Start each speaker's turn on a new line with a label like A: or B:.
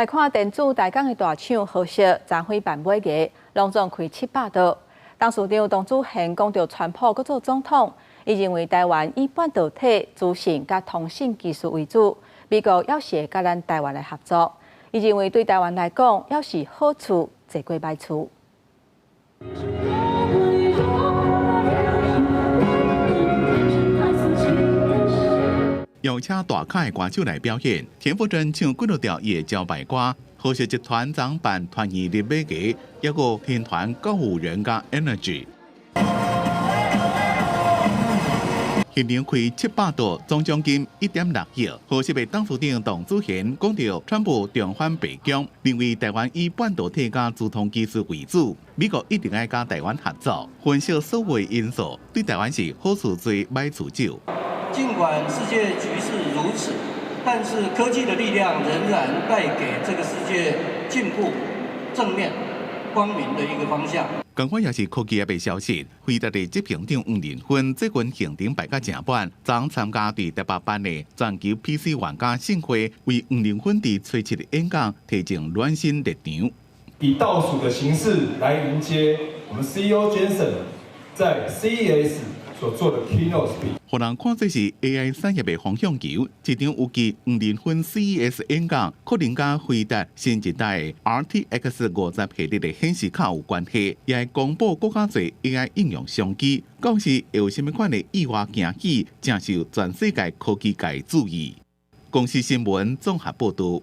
A: 來看電子大港的大廠和碩，昨昏辦尾牙，攏總開700桌。董事長董子賢講著川普閣做總統，伊認為台灣以半導體、資訊佮通信技術為主，美國猶是會佮咱台灣來合作。伊認為對台灣來講，猶是好處濟過歹處。
B: 邀請大咖的歌手來表演，田馥甄唱幾落條伊的招牌歌。和碩集團昨辦團圓日尾牙，抑閣天團告五人佮 Energy。現場開700桌，總獎金1.6億。和碩的董事長董子賢講著，川普重返白宮，認為台灣以半導體佮資通技術為主，美國一定愛佮台灣合作。分析所有因素，對台灣是好處濟，歹處少。
C: 儘管世界局勢如此，但是科技的力量仍然帶給這個世界進步、正面、光明的一個方向。
B: 仝款也是科技業的消息，輝達的執行長黃仁勳最近行程排甲誠滿，昨參加佇台北辦的全球 PC 玩家盛會，為黃仁勳佇初七的演講提前暖身熱場。
D: 以倒數的形式來迎接我們 CEO Jensen 在 CES 所做的 keynote speech。
B: 予人看這是 AI 產業的方向球，這場預計黃仁勳 CES 演講可能佮輝達新一代的 RTX 50系列的顯示卡有關係，也會公布閣較濟 AI 應用商機，到時會有啥物款的意外驚喜，誠受全世界科技界注意。公視新聞綜合報導。